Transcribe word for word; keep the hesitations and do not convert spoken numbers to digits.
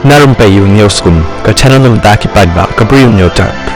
Na Rympei ïa u Hynñiewskum, ka channel na bynta ki paidbah, ka briew Hynñiewtrep.